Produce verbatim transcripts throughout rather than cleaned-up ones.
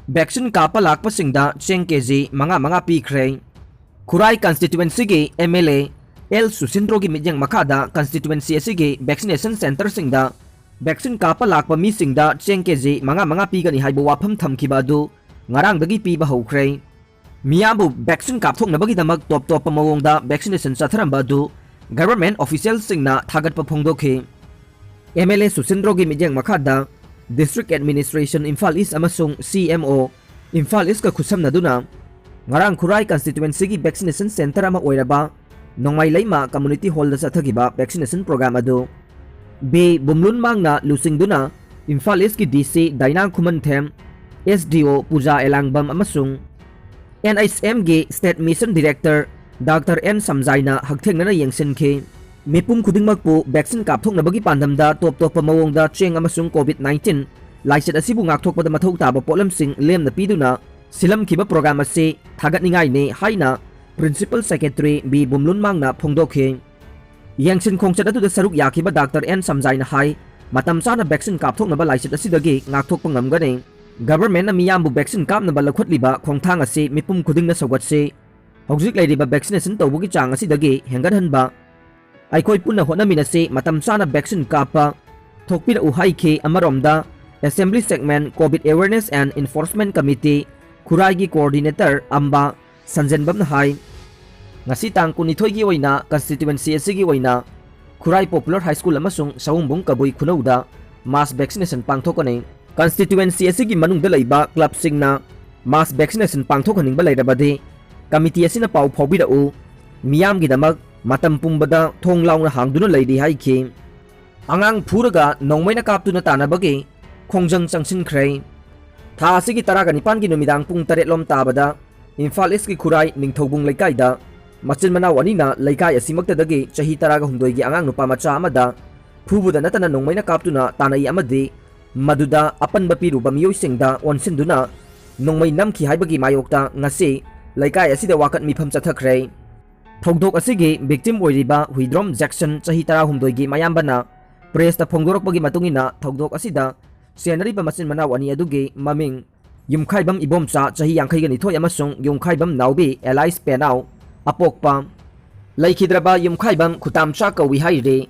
Vaccine ꯀꯥꯞꯄ ꯂꯥꯛꯄꯁꯤꯡꯗ ꯆꯦꯡ ꯀꯦꯖꯤ ꯃꯉꯥ ꯃꯉꯥ ꯄꯤꯈ꯭ꯔꯦ꯫ ꯈꯨꯔꯥꯏ constituencyꯒꯤ M L A L ꯁꯨꯁꯤꯟꯗ꯭ꯔꯣꯒꯤ ꯃꯤꯠꯌꯦꯡ ꯃꯈꯥꯗ constituency ꯑꯁꯤꯒꯤ vaccination centreꯁꯤꯡꯗ vaccine ꯀꯥꯞꯄ ꯂꯥꯛꯄ ꯃꯤꯁꯤꯡꯗ ꯆꯦꯡ ꯀꯦꯖꯤ ꯃꯉꯥ ꯃꯉꯥ ꯄꯤꯒꯅꯤ ꯍꯥꯏꯕ ꯋꯥꯐꯝ ꯊꯝꯈꯤꯕ ꯑꯗꯨ ꯉꯔꯥꯡꯗꯒꯤ ꯄꯤꯕ ꯍꯧꯈ꯭ꯔꯦ꯫ ꯃꯤꯌꯥꯝꯕꯨ vaccine ꯀꯥꯞꯊꯣꯛꯅꯕꯒꯤꯗꯃꯛ top ꯇꯣꯞꯄ ꯃꯑꯣꯡꯗ vaccination ꯆꯠꯊꯔꯝꯕ ꯑꯗꯨ government officialꯁꯤꯡꯅ ꯊꯥꯒꯠꯄ ꯐꯣꯡꯗꯣꯛꯈꯤ꯫ M L A ꯁꯨꯁꯤꯟꯗ꯭ꯔꯣꯒꯤ ꯃꯤꯠꯌꯦꯡ ꯃꯈꯥꯗ District Administration ꯏꯝꯐꯥꯜ East ꯑꯃꯁꯨꯡ C M O ꯏꯝꯐꯥꯜ Eastꯀ ꯈꯨꯠꯁꯝꯅꯗꯨꯅ ꯉꯔꯥꯡ ꯈꯨꯔꯥꯏ constituencyꯒꯤ vaccination centre ꯑꯃ ꯑꯣꯏꯔꯕ ꯅꯣꯡꯃꯥꯏ ꯂꯩꯃ community hallꯗ ꯆꯠꯊꯈꯤꯕ vaccination program ꯑꯗꯨ B ꯕꯨꯝꯂꯨꯟꯃꯥꯡꯅ ꯂꯨꯆꯤꯡꯗꯨꯅ ꯏꯝꯐꯥꯜ Eastꯀꯤ D C ꯗꯥꯏꯅꯥ ꯈꯨꯃꯟꯊꯦꯝ, S D O ꯄꯨꯖꯥ ꯑꯦꯂꯥꯡꯕꯝ ꯑꯃꯁꯨꯡ N H Mꯒꯤ State Mission Director Doctor N ꯁꯝꯖꯥꯏꯅ ꯍꯛꯊꯦꯡꯅꯅ ꯌꯦꯡꯁꯤꯟꯈꯤ꯫ ꯃꯤꯄꯨꯝ ꯈꯨꯗꯤꯡꯃꯛꯄꯨ vaccine ꯀꯥꯞꯊꯣꯛꯅꯕꯒꯤ ꯄꯥꯟꯗꯝꯗ top ꯇꯣꯞꯄ ꯃꯑꯣꯡꯗ ꯆꯦꯡ ꯑꯃꯁꯨꯡ COVID nineteen ꯂꯥꯏꯆꯠ ꯑꯁꯤꯕꯨ ꯉꯥꯛꯊꯣꯛꯄꯗ ꯃꯊꯧ ꯇꯥꯕ ꯄꯣꯠꯂꯝꯁꯤꯡ ꯂꯦꯝꯅ ꯄꯤꯗꯨꯅ ꯁꯤꯜꯂꯝꯈꯤꯕ program ꯑꯁꯤ ꯊꯥꯒꯠꯅꯤꯡꯉꯥꯏꯅꯤ ꯍꯥꯏꯅ Principal Secretary B ꯕꯨꯝꯂꯨꯟꯃꯥꯡꯅ ꯐꯣꯡꯗꯣꯛꯈꯤ꯫ ꯌꯦꯡꯁꯤꯟ ꯈꯣꯡꯆꯠ ꯑꯗꯨꯗ ꯁꯔꯨꯛ ꯌꯥꯈꯤꯕ Doctor N ꯁꯝꯖꯥꯏꯅ ꯍꯥꯏ, ꯃꯇꯝ ꯆꯥꯅ vaccine ꯀꯥꯞꯊꯣꯛꯅꯕ ꯂꯥꯏꯆꯠ ꯑꯁꯤꯗꯒꯤ ꯉꯥꯛꯊꯣꯛꯄ ꯉꯝꯒꯅꯤ꯫ Governmentꯅ ꯃꯤꯌꯥꯝꯕꯨ vaccine ꯀꯥꯞꯅꯕ ꯂꯧꯈꯠꯂꯤꯕ ꯈꯣꯡꯊꯥꯡ ꯑꯁꯤ ꯃꯤꯄꯨꯝ ꯈꯨꯗꯤꯡꯅ ꯁꯧꯒꯠꯁꯤ꯫ ꯍꯧꯖꯤꯛ ꯂꯩꯔꯤꯕ vaccination ꯇꯧꯕꯒꯤ ꯆꯥꯡ ꯑꯁꯤꯗꯒꯤ ꯍꯦꯟꯒꯠꯍꯟꯕ ꯑꯩꯈꯣꯏ ꯄꯨꯟꯅ ꯍꯣꯠꯅꯃꯤꯟꯅꯁꯤ, ꯃꯇꯝ ꯆꯥꯅ vaccine ꯀꯥꯞꯄ ꯊꯣꯛꯄꯤꯔꯛꯎ ꯍꯥꯏꯈꯤ꯫ ꯑꯃꯔꯣꯝꯗ, Assembly Segment COVID Awareness and Enforcement Committee ꯈꯨꯔꯥꯏꯒꯤ coordinator ꯑꯝꯕ ꯁꯟꯖꯦꯟꯕꯝꯅ ꯍꯥꯏ, ꯉꯁꯤ ꯇꯥꯡ ꯀꯨꯟꯅꯤꯊꯣꯏꯒꯤ ꯑꯣꯏꯅ constituency ꯑꯁꯤꯒꯤ ꯑꯣꯏꯅ ꯈꯨꯔꯥꯏ Popular High School ꯑꯃꯁꯨꯡ ꯁꯑꯣꯝꯕꯨꯡ ꯀꯕꯨꯏ ꯈꯨꯅꯧꯗ mass vaccination ꯄꯥꯡꯊꯣꯛꯀꯅꯤ꯫ Constituency ꯑꯁꯤꯒꯤ ꯃꯅꯨꯡꯗ ꯂꯩꯕ clubꯁꯤꯡꯅ mass vaccination ꯄꯥꯡꯊꯣꯛꯍꯟꯅꯤꯡꯕ ꯂꯩꯔꯕꯗꯤ committee ꯑꯁꯤꯅ ꯄꯥꯎ ꯐꯥꯎꯕꯤꯔꯛꯎ꯫ ꯃꯤꯌꯥꯝꯒꯤꯗꯃꯛ ꯃꯇꯝ ꯄꯨꯝꯕꯗ ꯊꯣꯡ ꯂꯥꯎꯅ ꯍꯥꯡꯗꯨꯅ ꯂꯩꯔꯤ ꯍꯥꯏꯈꯤ꯫ ꯑꯉꯥꯡ ꯐꯨꯔꯒ ꯅꯣꯡꯃꯩꯅ ꯀꯥꯞꯇꯨꯅ ꯇꯥꯟꯅꯕꯒꯤ ꯈꯣꯡꯖꯪ ꯆꯪꯁꯤꯟꯈ꯭ꯔꯦ꯫ ꯊꯥ ꯑꯁꯤꯒꯤ ꯇꯔꯥꯒ ꯅꯤꯄꯥꯟꯒꯤ ꯅꯨꯃꯤꯗꯥꯡ ꯄꯨꯡ ꯇꯔꯦꯠ ꯂꯣꯝ ꯇꯥꯕꯗ ꯏꯝꯐꯥꯜ Eastꯀꯤ ꯈꯨꯔꯥꯏ ꯅꯤꯡꯊꯧꯕꯨꯡ ꯂꯩꯀꯥꯏꯗ ꯃꯆꯤꯟ ꯃꯅꯥꯎ ꯑꯅꯤꯅ ꯂꯩꯀꯥꯏ ꯑꯁꯤꯃꯛꯇꯗꯒꯤ ꯆꯍꯤ ꯇꯔꯥꯒ ꯍꯨꯝꯗꯣꯏꯒꯤ ꯑꯉꯥꯡ ꯅꯨꯄꯥ ꯃꯆꯥ ꯑꯃꯗ ꯐꯨꯕꯗ ꯅꯠꯇꯅ ꯅꯣꯡꯃꯩꯅ ꯀꯥꯞꯇꯨꯅ ꯇꯥꯟꯅꯩ ꯑꯃꯗꯤ ꯃꯗꯨꯗ ꯑꯄꯟꯕ ꯄꯤꯔꯨꯕ ꯃꯤꯑꯣꯏꯁꯤꯡꯗ ꯑꯣꯟꯁꯤꯟꯗꯨꯅ ꯅꯣꯡꯃꯩ ꯅꯝꯈꯤ ꯍꯥꯏꯕꯒꯤ ꯃꯥꯌꯣꯛꯇ ꯉꯁꯤ ꯂꯩꯀꯥꯏ ꯑꯁꯤꯗ ꯋꯥꯀꯠ ꯃꯤꯐꯝ ꯆꯠꯊꯈ꯭ꯔꯦ꯫ ꯊꯧꯗꯣꯛ ꯑꯁꯤꯒꯤ victim ꯑꯣꯏꯔꯤꯕ ꯍꯨꯏꯗ꯭ꯔꯣꯝ ꯖꯦꯛꯁꯟ, ꯆꯍꯤ ꯇꯔꯥꯍꯨꯝꯗꯣꯏꯒꯤ ꯃꯌꯥꯝꯕꯅ pressꯇ ꯐꯣꯡꯗꯣꯔꯛꯄꯒꯤ ꯃꯇꯨꯡ ꯏꯟꯅ, ꯊꯧꯗꯣꯛ ꯑꯁꯤꯗ ꯆꯦꯟꯅꯔꯤꯕ ꯃꯆꯤꯟ ꯃꯅꯥꯎ ꯑꯅꯤ ꯑꯗꯨꯒꯤ ꯃꯃꯤꯡ ꯌꯨꯝꯈꯥꯏꯕꯝ ꯏꯕꯣꯝꯆꯥ ꯆꯍꯤ ꯌꯥꯡꯈꯩꯒ ꯅꯤꯊꯣꯏ ꯑꯃꯁꯨꯡ ꯌꯨꯝꯈꯥꯏꯕꯝ ꯅꯥꯎꯕꯤ ꯑꯦꯂꯥꯏꯁ ꯄꯦꯅꯥꯎ ꯑꯄꯣꯛꯄ꯫ ꯂꯩꯈꯤꯗ꯭ꯔꯕ ꯌꯨꯝꯈꯥꯏꯕꯝ ꯈꯨꯇꯥꯝꯆꯥ ꯀꯧꯏ ꯍꯥꯏꯔꯤ꯫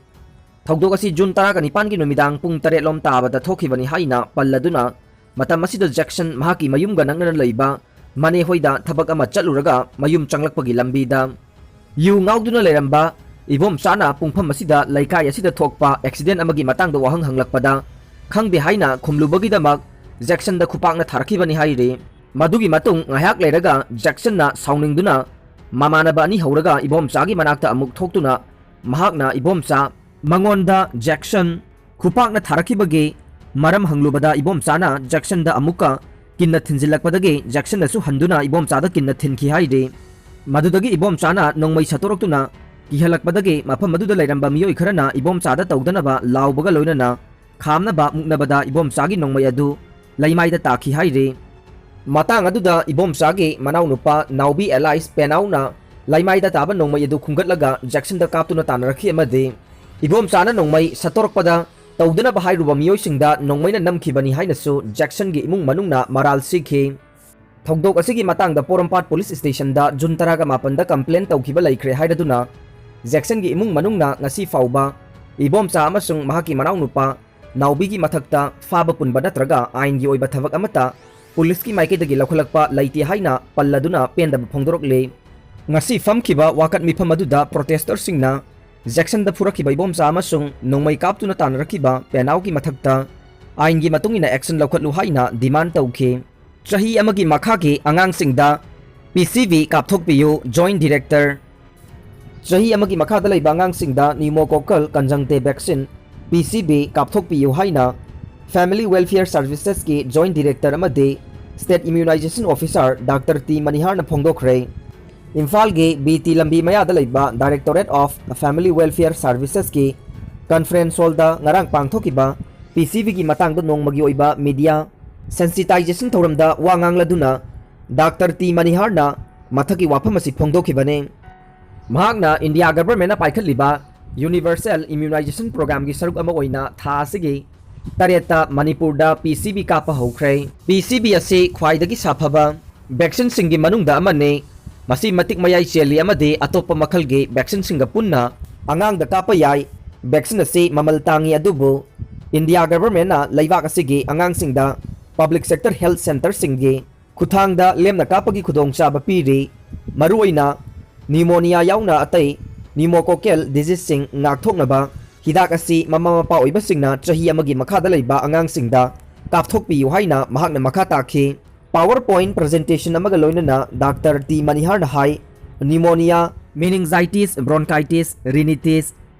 ꯊꯧꯗꯣꯛ ꯑꯁꯤ ꯖꯨꯟ ꯇꯔꯥꯒ ꯅꯤꯄꯥꯟꯒꯤ ꯅꯨꯃꯤꯗꯥꯡ ꯄꯨꯡ ꯇꯔꯦꯠ ꯂꯣꯝ ꯇꯥꯕꯗ ꯊꯣꯛꯈꯤꯕꯅꯤ ꯍꯥꯏꯅ ꯄꯜꯂꯗꯨꯅ, ꯃꯇꯝ ꯑꯁꯤꯗ ꯖꯦꯛꯁꯟ ꯃꯍꯥꯛꯀꯤ ꯃꯌꯨꯝꯒ ꯅꯛꯅꯅ ꯂꯩꯕ ꯃꯅꯦ ꯍꯣꯏꯗ ꯊꯕꯛ ꯑꯃ ꯆꯠꯂꯨꯔꯒ ꯃꯌꯨꯝ ꯆꯪꯂꯛꯄꯒꯤ ꯂꯝꯕꯤꯗ ꯌꯨ ꯉꯥꯎꯗꯨꯅ ꯂꯩꯔꯝꯕ ꯏꯕꯣꯝꯆꯥꯅ ꯄꯨꯡꯐꯝ ꯑꯁꯤꯗ ꯂꯩꯀꯥꯏ ꯑꯁꯤꯗ ꯊꯣꯛꯄ ꯑꯦꯛꯁꯤꯗꯦꯟ ꯑꯃꯒꯤ ꯃꯇꯥꯡꯗ ꯋꯥꯍꯪ ꯍꯪꯂꯛꯄꯗ, ꯈꯪꯗꯦ ꯍꯥꯏꯅ ꯈꯨꯝꯂꯨꯕꯒꯤꯗꯃꯛ ꯖꯦꯛꯁꯟꯗ ꯈꯨꯄꯥꯛꯅ ꯊꯥꯔꯛꯈꯤꯕꯅꯤ ꯍꯥꯏꯔꯤ꯫ ꯃꯗꯨꯒꯤ ꯃꯇꯨꯡ ꯉꯥꯏꯍꯥꯛ ꯂꯩꯔꯒ ꯖꯦꯛꯁꯟꯅ ꯁꯥꯎꯅꯤꯡꯗꯨꯅ ꯃꯃꯥꯟꯅꯕ ꯑꯅꯤ ꯍꯧꯔꯒ ꯏꯕꯣꯝꯆꯥꯒꯤ ꯃꯅꯥꯛꯇ ꯑꯃꯨꯛ ꯊꯣꯛꯇꯨꯅ ꯃꯍꯥꯛꯅ ꯏꯕꯣꯝꯆꯥ ꯃꯉꯣꯟꯗ ꯖꯦꯛꯁꯟ ꯈꯨꯄꯥꯛꯅ ꯊꯥꯔꯛꯈꯤꯕꯒꯤ ꯃꯔꯝ ꯍꯪꯂꯨꯕꯗ, ꯏꯕꯣꯝꯆꯥꯅ ꯖꯦꯛꯁꯟꯗ ꯑꯃꯨꯛꯀ ꯀꯤꯟꯅ ꯊꯤꯟꯖꯤꯜꯂꯛꯄꯗꯒꯤ ꯖꯦꯛꯁꯟꯅꯁꯨ ꯍꯟꯗꯨꯅ ꯏꯕꯣꯝꯆꯥꯗ ꯀꯤꯟꯅ ꯊꯤꯟꯈꯤ ꯍꯥꯏꯔꯤ꯫ ꯃꯗꯨꯗꯒꯤ ꯏꯕꯣꯝꯆꯥꯅ ꯅꯣꯡꯃꯩ ꯁꯠꯇꯣꯔꯛꯇꯨꯅ ꯀꯤꯍꯜꯂꯛꯄꯗꯒꯤ ꯃꯐꯝ ꯑꯗꯨꯗ ꯂꯩꯔꯝꯕ ꯃꯤꯑꯣꯏ ꯈꯔꯅ ꯏꯕꯣꯝꯆꯥꯗ ꯇꯧꯗꯅꯕ ꯂꯥꯎꯕꯒ ꯂꯣꯏꯅꯅ ꯈꯥꯝꯅꯕ ꯃꯨꯛꯅꯕꯗ ꯏꯕꯣꯝꯆꯥꯒꯤ ꯅꯣꯡꯃꯩ ꯑꯗꯨ ꯂꯩꯃꯥꯏꯗ ꯇꯥꯈꯤ ꯍꯥꯏꯔꯤ꯫ ꯃꯇꯥꯡ ꯑꯗꯨꯗ ꯏꯕꯣꯝꯆꯥꯒꯤ ꯃꯅꯥꯎꯅꯨꯄꯥ ꯅꯥꯎꯕꯤ ꯑꯦꯂꯥꯏꯁ ꯄꯦꯅꯥꯎꯅ ꯂꯩꯃꯥꯏꯗ ꯇꯥꯕ ꯅꯣꯡꯃꯩ ꯑꯗꯨ ꯈꯨꯟꯒꯠꯂꯒ ꯖꯦꯛꯁꯟꯗ ꯀꯥꯞꯇꯨꯅ ꯇꯥꯟꯅꯔꯛꯈꯤ ꯑꯃꯗꯤ ꯏꯕꯣꯝꯆꯥꯅ ꯅꯣꯡꯃꯩ ꯁꯠꯇꯣꯔꯛꯄꯗ ꯇꯧꯗꯅꯕ ꯍꯥꯏꯔꯨꯕ ꯃꯤꯑꯣꯏꯁꯤꯡꯗ ꯅꯣꯡꯃꯩꯅ ꯅꯝꯈꯤꯕꯅꯤ ꯍꯥꯏꯅꯁꯨ ꯖꯦꯛꯁꯟꯒꯤ ꯏꯃꯨꯡ ꯃꯅꯨꯡꯅ ꯃꯔꯥꯜ ꯁꯤꯈꯤ꯫ ꯊꯧꯗꯣꯛ ꯑꯁꯤꯒꯤ ꯃꯇꯥꯡꯗ ꯄꯣꯔꯣꯝꯄꯥꯠ ꯄꯨꯂꯤꯁ ꯁ꯭ꯇꯦꯁꯟꯗ ꯖꯨꯟ ꯇꯔꯥꯒ ꯃꯥꯄꯟꯗ ꯀꯝꯄ꯭ꯂꯦꯟ ꯇꯧꯈꯤꯕ ꯂꯩꯈ꯭ꯔꯦ ꯍꯥꯏꯔꯗꯨꯅ, ꯖꯦꯛꯁꯟꯒꯤ ꯏꯃꯨꯡ ꯃꯅꯨꯡꯅ ꯉꯁꯤ ꯐꯥꯎꯕ ꯏꯕꯣꯝꯆꯥ ꯑꯃꯁꯨꯡ ꯃꯍꯥꯛꯀꯤ ꯃꯅꯥꯎꯅꯨꯄꯥ ꯅꯥꯎꯕꯤꯒꯤ ꯃꯊꯛꯇ ꯐꯥꯕ ꯄꯨꯟꯕ ꯅꯠꯇ꯭ꯔꯒ ꯑꯥꯏꯟꯒꯤ ꯑꯣꯏꯕ ꯊꯕꯛ ꯑꯃꯠꯇ ꯄꯨꯂꯤꯁꯀꯤ ꯃꯥꯏꯀꯩꯗꯒꯤ ꯂꯧꯈꯠꯂꯛꯄ ꯂꯩꯇꯦ ꯍꯥꯏꯅ ꯄꯜꯂꯗꯨꯅ ꯄꯦꯟꯗꯕ ꯐꯣꯡꯗꯣꯔꯛꯂꯤ꯫ ꯉꯁꯤ ꯐꯝꯈꯤꯕ ꯋꯥꯀꯠ ꯃꯤꯐꯝ ꯑꯗꯨꯗ ꯄ꯭ꯔꯣꯇꯦꯁꯇꯔꯁꯤꯡꯅ ꯖꯦꯛꯁꯟꯗ ꯐꯨꯔꯛꯈꯤꯕ ꯏꯕꯣꯝꯆꯥ ꯑꯃꯁꯨꯡ ꯅꯣꯡꯃꯩ ꯀꯥꯞꯇꯨꯅ ꯇꯥꯟꯅꯔꯛꯈꯤꯕ ꯄꯦꯅꯥꯎꯒꯤ ꯃꯊꯛꯇ ꯑꯥꯏꯟꯒꯤ ꯃꯇꯨꯡ ꯏꯟꯅ ꯑꯦꯛꯁꯟ ꯂꯧꯈꯠꯂꯨ ꯍꯥꯏꯅ ꯗꯤꯃꯥꯟ ꯇꯧꯈꯤ꯫ ꯆꯍꯤ ꯑꯃꯒꯤ ꯃꯈꯥꯒꯤ ꯑꯉꯥꯡꯁꯤꯡꯗ ꯄꯤ ꯁꯤ ꯕꯤ ꯀꯥꯞꯊꯣꯛꯄꯤꯌꯨ, ꯖꯣꯏꯟꯠ ꯗꯤꯔꯦꯛꯇꯔ꯫ ꯆꯍꯤ ꯑꯃꯒꯤ ꯃꯈꯥꯗ ꯂꯩꯕ ꯑꯉꯥꯡꯁꯤꯡꯗ pneumococcal conjugate vaccine, ꯄꯤ ꯁꯤ ꯕꯤ, ꯀꯥꯞꯊꯣꯛꯄꯤꯌꯨ ꯍꯥꯏꯅ Family Welfare Servicesꯀꯤ ꯖꯣꯏꯟꯠ ꯗꯤꯔꯦꯛꯇꯔ ꯑꯃꯗꯤ ꯁ꯭ꯇꯦꯠ ꯏꯝꯌꯨꯅꯥꯏꯖꯦꯁꯟ ꯑꯣꯐꯤꯁꯥꯔ ꯗꯥꯛꯇꯔ ꯇꯤ ꯃꯅꯤꯍꯥꯔꯅ ꯐꯣꯡꯗꯣꯛꯈ꯭ꯔꯦ꯫ ꯏꯝꯐꯥꯜꯒꯤ ꯕꯤ ꯇꯤ ꯂꯝꯕꯤ ꯃꯌꯥꯗ ꯂꯩꯕ Directorate of Family Welfare Servicesꯀꯤ ꯀꯟꯐꯔꯦꯟꯁ ꯍꯣꯜꯗ ꯉꯔꯥꯡ ꯄꯥꯡꯊꯣꯛꯈꯤꯕ ꯄꯤ ꯁꯤ ꯕꯤꯒꯤ ꯃꯇꯥꯡꯗ ꯅꯣꯡꯃꯒꯤ ꯑꯣꯏꯕ ꯃꯤꯗꯤꯌꯥ ꯁꯦꯟꯁꯤꯇꯥꯏꯖꯦꯁꯟ ꯊꯧꯔꯝꯗ ꯋꯥ ꯉꯥꯡꯂꯗꯨꯅ ꯗꯥꯛꯇꯔ ꯇꯤ ꯃꯅꯤꯍꯥꯔꯅ ꯃꯊꯛꯀꯤ ꯋꯥꯐꯝ ꯑꯁꯤ ꯐꯣꯡꯗꯣꯛꯈꯤꯕꯅꯤ꯫ ꯃꯍꯥꯛꯅ ꯏꯟꯗꯤꯌꯥ ꯒꯚꯔꯟꯃꯦꯟꯠꯅ ꯄꯥꯏꯈꯠꯂꯤꯕ ꯌꯨꯅꯤꯚꯔꯁꯦꯜ ꯏꯝꯌꯨꯅꯥꯏꯖꯦꯁꯟ ꯄ꯭ꯔꯣꯒ꯭ꯔꯥꯝꯒꯤ ꯁꯔꯨꯛ ꯑꯃ ꯑꯣꯏꯅ ꯊꯥ ꯑꯁꯤꯒꯤ ꯇꯔꯦꯠꯇ ꯃꯅꯤꯄꯨꯔꯗ ꯄꯤ ꯁꯤ ꯕꯤ ꯀꯥꯞꯄ ꯍꯧꯈ꯭ꯔꯦ꯫ ꯄꯤ ꯁꯤ ꯕꯤ ꯑꯁꯤ ꯈ꯭ꯋꯥꯏꯗꯒꯤ ꯁꯥꯐꯕ vaccine ꯁꯤꯡꯒꯤ ꯃꯅꯨꯡꯗ ꯑꯃꯅꯤ꯫ ꯃꯁꯤ ꯃꯇꯤꯛ ꯃꯌꯥꯏ ꯆꯦꯜꯂꯤ ꯑꯃꯗꯤ ꯑꯇꯣꯞꯄ ꯃꯈꯜꯒꯤ vaccine ꯁꯤꯡꯒ ꯄꯨꯟꯅ ꯑꯉꯥꯡꯗ ꯀꯥꯞꯄ ꯌꯥꯏ꯫ Vaccine ꯑꯁꯤ ꯃꯃꯜ ꯇꯥꯡꯉꯤ, ꯑꯗꯨꯕꯨ India government ꯅ ꯂꯩꯕꯥꯛ ꯑꯁꯤꯒꯤ ꯑꯉꯥꯡꯁꯤꯡꯗ public sector health centre ꯁꯤꯡꯒꯤ ꯈꯨꯠꯊꯥꯡꯗ ꯂꯦꯝꯅ ꯀꯥꯞꯄꯒꯤ ꯈꯨꯗꯣꯡꯆꯥꯕ ꯄꯤꯔꯤ꯫ ꯃꯔꯨꯑꯣꯏꯅ pneumonia ꯌꯥꯎꯅ ꯑꯇꯩ pneumococcal disease ꯁꯤꯡ ꯉꯥꯛꯊꯣꯛꯅꯕ ꯍꯤꯗꯥꯛ ꯑꯁꯤ ꯃꯃꯥ ꯃꯄꯥ ꯑꯣꯏꯕꯁꯤꯡꯅ ꯆꯍꯤ ꯑꯃꯒꯤ ꯃꯈꯥꯗ ꯂꯩꯕ ꯑꯉꯥꯡꯁꯤꯡꯗ ꯀꯥꯞꯊꯣꯛꯄꯤꯌꯨ ꯍꯥꯏꯅ ꯃꯍꯥꯛꯅ ꯃꯈꯥ ꯇꯥꯈꯤ꯫ PowerPoint presentation ꯑꯃꯒ ꯂꯣꯏꯅꯅ ꯗꯥꯛꯇꯔ ꯇꯤ ꯃꯅꯤꯍꯥꯔꯅ ꯍꯥꯏ, pneumonia, meningitis, bronchitis, rhinitis,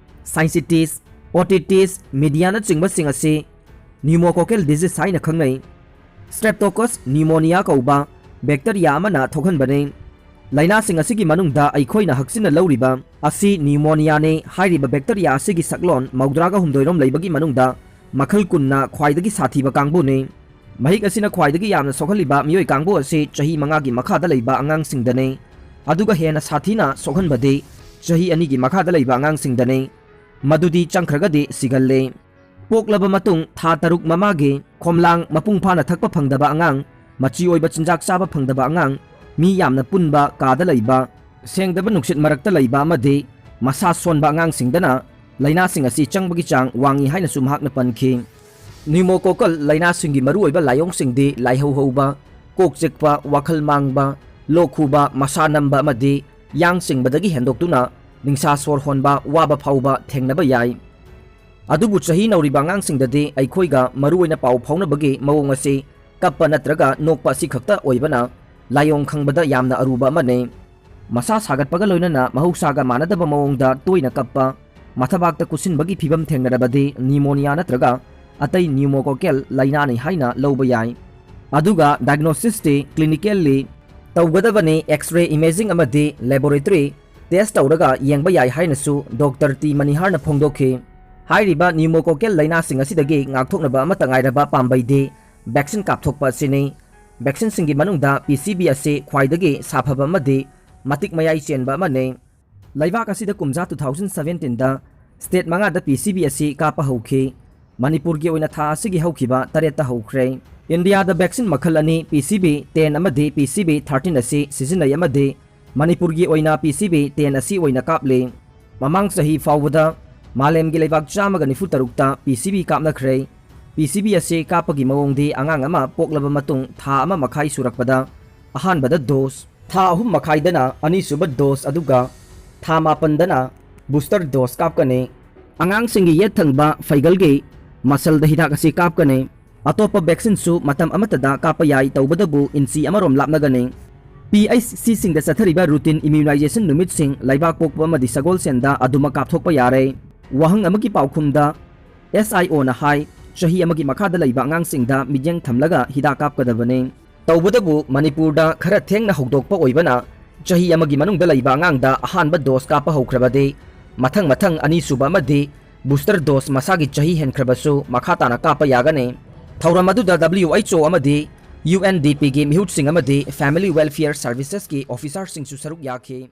sinusitis, otitis mediaꯅꯆꯤꯡꯕꯁꯤꯡ ꯑꯁꯤ pneumococcal disease ꯍꯥꯏꯅ ꯈꯪꯅꯩ꯫ Streptococcus pneumonia ꯀꯧꯕ bacteria ꯑꯃꯅ ꯊꯣꯛꯍꯟꯕꯅꯤ꯫ ꯂꯥꯏꯅꯥꯁꯤꯡ ꯑꯁꯤꯒꯤ ꯃꯅꯨꯡꯗ ꯑꯩꯈꯣꯏꯅ ꯍꯛꯆꯤꯟꯅ ꯂꯧꯔꯤꯕ ꯑꯁꯤ pneumonia ꯅꯤ꯫ ꯍꯥꯏꯔꯤꯕ bacteria ꯑꯁꯤꯒꯤ ꯁꯛꯂꯣꯟ ꯃꯧꯗ꯭ꯔꯥꯒ ꯍꯨꯝꯗꯣꯏꯔꯣꯝ ꯂꯩꯕꯒꯤ ꯃꯅꯨꯡꯗ ꯃꯈꯜ ꯀꯨꯟꯅ ꯈ꯭ꯋꯥꯏꯗꯒꯤ ꯁꯥꯊꯤꯕ ꯀꯥꯡꯕꯨꯅꯤ꯫ ꯃꯍꯤꯛ ꯑꯁꯤꯅ ꯈ꯭ꯋꯥꯏꯗꯒꯤ ꯌꯥꯝꯅ ꯁꯣꯛꯍꯜꯂꯤꯕ ꯃꯤꯑꯣꯏ ꯀꯥꯡꯕꯨ ꯑꯁꯤ ꯆꯍꯤ ꯃꯉꯥꯒꯤ ꯃꯈꯥꯗ ꯂꯩꯕ ꯑꯉꯥꯡꯁꯤꯡꯗꯅꯤ꯫ ꯑꯗꯨꯒ ꯍꯦꯟꯅ ꯁꯥꯊꯤꯅ ꯁꯣꯛꯍꯟꯕꯗꯤ ꯆꯍꯤ ꯑꯅꯤꯒꯤ ꯃꯈꯥꯗ ꯂꯩꯕ ꯑꯉꯥꯡꯁꯤꯡꯗꯅꯤ꯫ ꯃꯗꯨꯗꯤ ꯆꯪꯈ꯭ꯔꯒꯗꯤ ꯁꯤꯒꯜꯂꯤ꯫ ꯄꯣꯛꯂꯕ ꯃꯇꯨꯡ ꯊꯥ ꯇꯔꯨꯛ ꯃꯃꯥꯒꯤ ꯈꯣꯝꯂꯥꯡ ꯃꯄꯨꯡ ꯐꯥꯅ ꯊꯛꯄ ꯐꯪꯗꯕ ꯑꯉꯥꯡ, ꯃꯆꯤ ꯑꯣꯏꯕ ꯆꯤꯟꯖꯥꯛ ꯆꯥꯕ ꯐꯪꯗꯕ ꯑꯉꯥꯡ, ꯃꯤ ꯌꯥꯝꯅ ꯄꯨꯟꯕ ꯀꯥꯗ ꯂꯩꯕ, ꯁꯦꯡꯗꯕ ꯅꯨꯡꯁꯤꯠ ꯃꯔꯛꯇ ꯂꯩꯕ ꯑꯃꯗꯤ ꯃꯁꯥ ꯁꯣꯟꯕ ꯑꯉꯥꯡꯁꯤꯡꯗꯅ ꯂꯥꯏꯅꯥꯁꯤꯡ ꯑꯁꯤ ꯆꯪꯕꯒꯤ ꯆꯥꯡ ꯋꯥꯡꯏ ꯍꯥꯏꯅꯁꯨ ꯃꯍꯥꯛꯅ ꯄꯟꯈꯤ꯫ Pneumococcal ꯂꯥꯏꯅꯥꯁꯤꯡꯒꯤ ꯃꯔꯨꯑꯣꯏꯕ ꯂꯥꯏꯑꯣꯡꯁꯤꯡꯗꯤ ꯂꯥꯏꯍꯧ ꯍꯧꯕ, ꯀꯣꯛ ꯆꯤꯛꯄ, ꯋꯥꯈꯜ ꯃꯥꯡꯕ, ꯂꯣꯛ ꯈꯨꯕ, ꯃꯁꯥ ꯅꯝꯕ ꯑꯃꯗꯤ ꯌꯥꯡ ꯆꯤꯡꯕꯗꯒꯤ ꯍꯦꯟꯗꯣꯛꯇꯨꯅ ꯅꯤꯡꯁꯥ ꯁꯣꯔ ꯍꯣꯟꯕ ꯋꯥꯕ ꯐꯥꯎꯕ ꯊꯦꯡꯅꯕ ꯌꯥꯏ꯫ ꯑꯗꯨꯕꯨ ꯆꯍꯤ ꯅꯧꯔꯤꯕ ꯑꯉꯥꯡꯁꯤꯡꯗꯗꯤ ꯑꯩꯈꯣꯏꯒ ꯃꯔꯨꯑꯣꯏꯅ ꯄꯥꯎ ꯐꯥꯎꯅꯕꯒꯤ ꯃꯑꯣꯡ ꯑꯁꯤ ꯀꯞꯄ ꯅꯠꯇ꯭ꯔꯒ ꯅꯣꯛꯄ ꯑꯁꯤ ꯈꯛꯇ ꯑꯣꯏꯕꯅ ꯂꯥꯏꯑꯣꯡ ꯈꯪꯕꯗ ꯌꯥꯝꯅ ꯑꯔꯨꯕ ꯑꯃꯅꯤ꯫ ꯃꯁꯥ ꯁꯥꯒꯠꯄꯒ ꯂꯣꯏꯅꯅ ꯃꯍꯧꯁꯥꯒ ꯃꯥꯟꯅꯗꯕ ꯃꯑꯣꯡꯗ ꯇꯣꯏꯅ ꯀꯞꯄ, ꯃꯊꯕꯥꯛꯇ ꯀꯨꯠꯁꯤꯟꯕꯒꯤ ꯐꯤꯚꯝ ꯊꯦꯡꯅꯔꯕꯗꯤ pneumonia ꯅꯠꯇ꯭ꯔꯒ ꯑꯇꯩ pneumococcal ꯂꯥꯏꯅꯥꯅꯤ ꯍꯥꯏꯅ ꯂꯧꯕ ꯌꯥꯏ꯫ ꯑꯗꯨꯒ diagnosis ꯇꯤ clinically ꯇꯧꯒꯗꯕꯅꯤ, X-ray imaging ꯑꯃꯗꯤ laboratory test ꯇꯧꯔꯒ ꯌꯦꯡꯕ ꯌꯥꯏ ꯍꯥꯏꯅꯁꯨ ꯗꯣꯛꯇꯔ ꯇꯤ ꯃꯅꯤꯍꯥꯔꯅ ꯐꯣꯡꯗꯣꯛꯈꯤ꯫ ꯍꯥꯏꯔꯤꯕ pneumococcal ꯂꯥꯏꯅꯥꯁꯤꯡ ꯑꯁꯤꯗꯒꯤ ꯉꯥꯛꯊꯣꯛꯅꯕ ꯑꯃꯠꯇ ꯉꯥꯏꯔꯕ ꯄꯥꯝꯕꯩꯗꯤ vaccine ꯀꯥꯞꯊꯣꯛꯄ ꯑꯁꯤꯅꯤ꯫ Vaccine ꯁꯤꯡꯒꯤ ꯃꯅꯨꯡꯗ P C V ꯑꯁꯤ ꯈ꯭ꯋꯥꯏꯗꯒꯤ ꯁꯥꯐꯕ ꯑꯃꯗꯤ ꯃꯇꯤꯛ ꯃꯌꯥꯏ ꯆꯦꯟꯕ ꯑꯃꯅꯤ꯫ ꯂꯩꯕꯥꯛ ꯑꯁꯤꯗ ꯀꯨꯝꯖꯥ two thousand seventeen ꯗ state ꯃꯉꯥꯗ P C V ꯑꯁꯤ ꯀꯥꯞꯄ ꯍꯧꯈꯤ꯫ ꯃꯅꯤꯄꯨꯔꯒꯤ ꯑꯣꯏꯅ ꯊꯥ ꯑꯁꯤꯒꯤ ꯍꯧꯈꯤꯕ ꯇꯔꯦꯠꯇ ꯍꯧꯈ꯭ꯔꯦ꯫ ꯏꯟꯗꯤꯌꯥꯗ vaccine ꯃꯈꯜ ꯑꯅꯤ, P C V ten ꯑꯃꯗꯤ P C V thirteen ꯑꯁꯤ ꯁꯤꯖꯤꯟꯅꯩ ꯑꯃꯗꯤ ꯃꯅꯤꯄꯨꯔꯒꯤ ꯑꯣꯏꯅ P C V ten ꯑꯁꯤ ꯑꯣꯏꯅ ꯀꯥꯞꯂꯤ꯫ ꯃꯃꯥꯡ ꯆꯍꯤ ꯐꯥꯎꯕꯗ ꯃꯥꯂꯦꯝꯒꯤ ꯂꯩꯕꯥꯛ ꯆꯥꯝꯃꯒ ꯅꯤꯐꯨ ꯇꯔꯨꯛꯇ P C V ꯀꯥꯞꯅꯈ꯭ꯔꯦ꯫ P C V ꯑꯁꯤ ꯀꯥꯞꯄꯒꯤ ꯃꯑꯣꯡꯗꯤ ꯑꯉꯥꯡ ꯑꯃ ꯄꯣꯛꯂꯕ ꯃꯇꯨꯡ ꯊꯥ ꯑꯃ ꯃꯈꯥꯏ ꯁꯨꯔꯛꯄꯗ ꯑꯍꯥꯟꯕꯗ dose, ꯊꯥ ꯑꯍꯨꯝ ꯃꯈꯥꯏꯗꯅ ꯑꯅꯤꯁꯨꯕ dose, ꯑꯗꯨꯒ ꯊꯥ ꯃꯥꯄꯟꯗꯅ booster dose ꯀꯥꯞꯀꯅꯤ꯫ ꯑꯉꯥꯡꯁꯤꯡꯒꯤ ꯌꯦꯠ ꯊꯪꯕ ꯐꯩꯒꯜꯒꯤ muscleꯗ ꯍꯤꯗꯥꯛ ꯑꯁꯤ ꯀꯥꯞꯀꯅꯤ꯫ ꯑꯇꯣꯞꯄ vaccineꯁꯨ ꯃꯇꯝ ꯑꯃꯠꯇꯗ ꯀꯥꯞꯄ ꯌꯥꯏ, ꯇꯧꯕꯗꯕꯨ ꯏꯟꯆꯤ ꯑꯃꯔꯣꯝ ꯂꯥꯞꯅꯒꯅꯤ꯫ P H Cꯁꯤꯡꯗ ꯆꯠꯊꯔꯤꯕ routine immunizationꯅꯨꯃꯤꯠꯁꯤꯡ ꯂꯩꯕꯥꯛꯄꯣꯛꯄ ꯑꯃꯗꯤ ꯁꯒꯣꯜꯁꯦꯟꯗ ꯑꯗꯨꯃꯛ ꯀꯥꯞꯊꯣꯛꯄ ꯌꯥꯔꯦ꯫ ꯋꯥꯍꯪ ꯑꯃꯒꯤ ꯄꯥꯎꯈꯨꯝꯗ, S I Oꯅ ꯍꯥꯏ, ꯆꯍꯤ ꯑꯃꯒꯤ ꯃꯈꯥꯗ ꯂꯩꯕ ꯑꯉꯥꯡꯁꯤꯡꯗ ꯃꯤꯠꯌꯦꯡ ꯊꯝꯂꯒ ꯍꯤꯗꯥꯛ ꯀꯥꯞꯀꯗꯕꯅꯤ꯫ ꯇꯧꯕꯗꯕꯨ ꯃꯅꯤꯄꯨꯔꯗ ꯈꯔ ꯊꯦꯡꯅ ꯍꯧꯗꯣꯛꯄ ꯑꯣꯏꯕꯅ, ꯆꯍꯤ ꯑꯃꯒꯤ ꯃꯅꯨꯡꯗ ꯂꯩꯕ ꯑꯉꯥꯡꯗ ꯑꯍꯥꯟꯕ dose ꯀꯥꯞꯄ ꯍꯧꯈ꯭ꯔꯕꯗꯤ, ꯃꯊꯪ ꯃꯊꯪ ꯑꯅꯤꯁꯨꯕ ꯑꯃꯗꯤ booster dose ꯃꯁꯥꯒꯤ ꯆꯍꯤ ꯍꯦꯟꯈ꯭ꯔꯕꯁꯨ ꯃꯈꯥ ꯇꯥꯅ ꯀꯥꯞꯄ ꯌꯥꯒꯅꯤ꯫ ꯊꯧꯔꯝ ꯑꯗꯨꯗ W H O ꯑꯃꯗꯤ U N D Pꯒꯤ ꯃꯤꯍꯨꯠꯁꯤꯡ ꯑꯃꯗꯤ Family Welfare Servicesꯀꯤ officerꯁꯤꯡꯁꯨ ꯁꯔꯨꯛ ꯌꯥꯈꯤ꯫